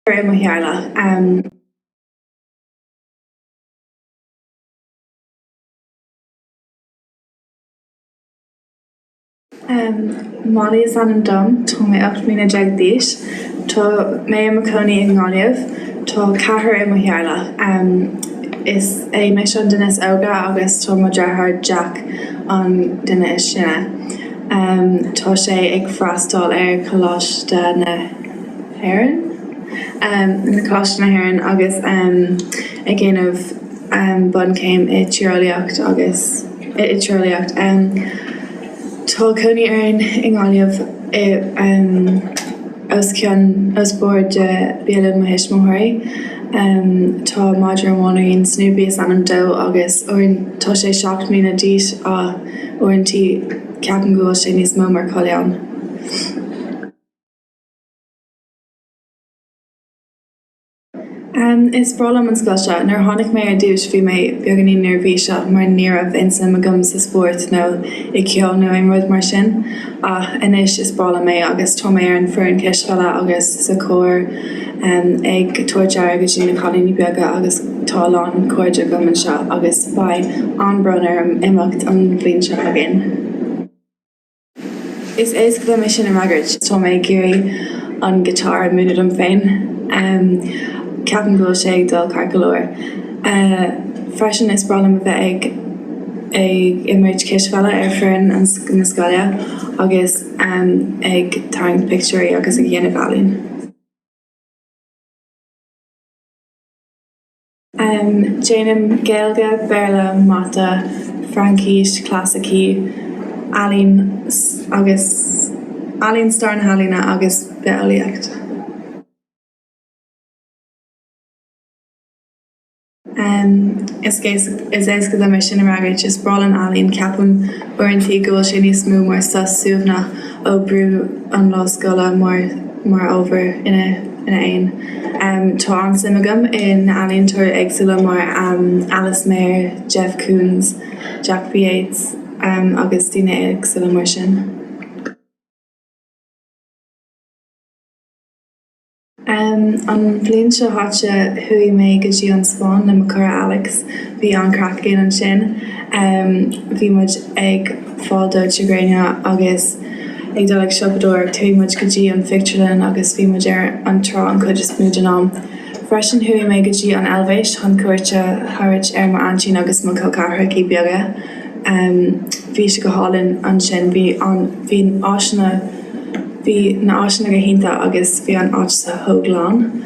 I mo theaghlach. Molly is ainm dom, tá mé 18 mbliana d'aois. Tá mé i mo chónaí i nGaillimh. Tá ceathrar i mo theaghlach. Is é mise an duine is óige agus tá mo dheartháir Jack an duine is sine. Tá sé ag freastal ar Choláiste na hÉireann, Coláiste na hÉireann agus ag déanamh bunchéim i tíreolaíocht agus i tíreolaíocht. Tá cónaí orainn i nGaillimh i os cionn, os bord de bialann mo thuismitheoirí. Tá madra amháin againn, Snoopy is ainm dó agus tá sé 7 mbliana d'aois ach uaireanta ceapaim go bhfuil sé níos mó mar coileán. Is breá liom an scoil seo. Nuair a tháinig mé ar dtús bhí mé beagáinín neirbhíseach mar ní raibh aon suim agam sa spórt nó i gceol nó aon rud mar sin ach anois is breá liom é agus tá mé ar an foireann cispheile agus sa chór ag tabhairt aire go dtí na cailíní beaga agus tá a lán cairde agam anseo agus beidh an-brón orm imeacht an bhliain seo chugainn. Is éasca dom é sin a fhreagairt. Tá mé ag iarraidh an guitar a múineadh dom féin. Ceapaim go bhfuil sé ag dul ceart go leor. Freisin is breá liom a bheith ag ag imirt cispheile ar foireann na scoile agus ag tarraingt pictiúirí agus ag dhéanamh ealaín. Déanaim Gaeilge, Béarla, Mata, Fraincis, Clasaicí, Ealaín agus Ealaín, Stair na hEalaíne agus Bitheolaíocht. Is éasca dom é sin a fhreagairt. Is breá liom ealaín. Ceapaim uaireanta go bhfuil sé níos mó mar sos suaimhneach ó brú an lá scoile mar mar ábhar ina ina aon. Tá an-suim agam in ealaíontóirí éagsúla mar Alice Mayer, Jeff Koons, Jack B Yeats agus daoine éagsúla mar sin. An bhliain seo chaite chuaigh mé go dtí an Spáinn le mo chara Alex. Bhí an-chraic againn ansin. Bhí muid ag fáil dóite gréine agus ag dul ag siopadóireacht. Chuaigh muid go dtí an phictiúrlann agus bhí muid ar an trá an chuid is mó den am. Freisin chuaigh mé go dtí an Eilvéis chun cuairt a thabhairt ar m'aintín agus mo chol ceathracha beaga. Bhí sé go hálainn ansin. Bhí an, bhí áiseanna, bhí na áiseanna go hiontach agus bhí an áit chomh glan.